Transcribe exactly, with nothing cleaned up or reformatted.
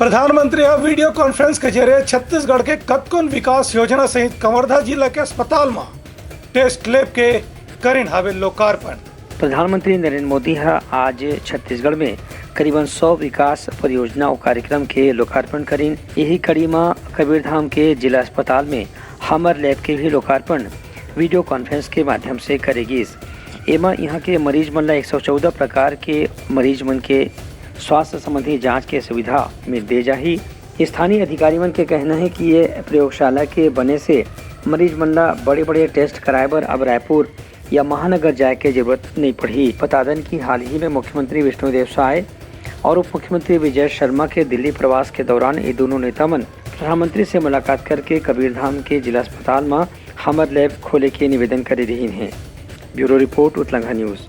प्रधानमंत्री ह video conference के जरिए छत्तीसगढ़ के कतकोन विकास योजना सहित कवर्धा जिला के अस्पताल म टेस्ट लैब के करिन हावे लोकार्पण। प्रधानमंत्री नरेंद्र मोदी ह आज छत्तीसगढ़ में करीबन सौ विकास परियोजना अउ कार्यक्रम के लोकार्पण करिन। यही कड़ी म कबीरधाम के जिला अस्पताल में हमर लैब के भी लोकार्पण वीडियो कॉन्फ्रेंस के माध्यम से करे गिस। एमा इहां के मरीज मन ला एक सौ चौदह प्रकार के मरीज मन के स्वास्थ्य संबंधी जांच के सुविधा मिल दे जाही। स्थानीय अधिकारी मन के कहना हे कि ये प्रयोगशाला के बने से मरीज मन ला बड़े-बड़े टेस्ट कराए बर अब रायपुर या महानगर जाए के जरूरत नइ पड़ही। बता दन कि हाल ही में मुख्यमंत्री विष्णुदेव साय और उप मुख्यमंत्री विजय शर्मा के दिल्ली प्रवास के दौरान ये दोनों नेता मन प्रधानमंत्री से मुलाकात करके कबीरधाम के जिला अस्पताल म हमर लैब खोले के निवेदन करे रिहिन हे। Bureau report, Utlangha news.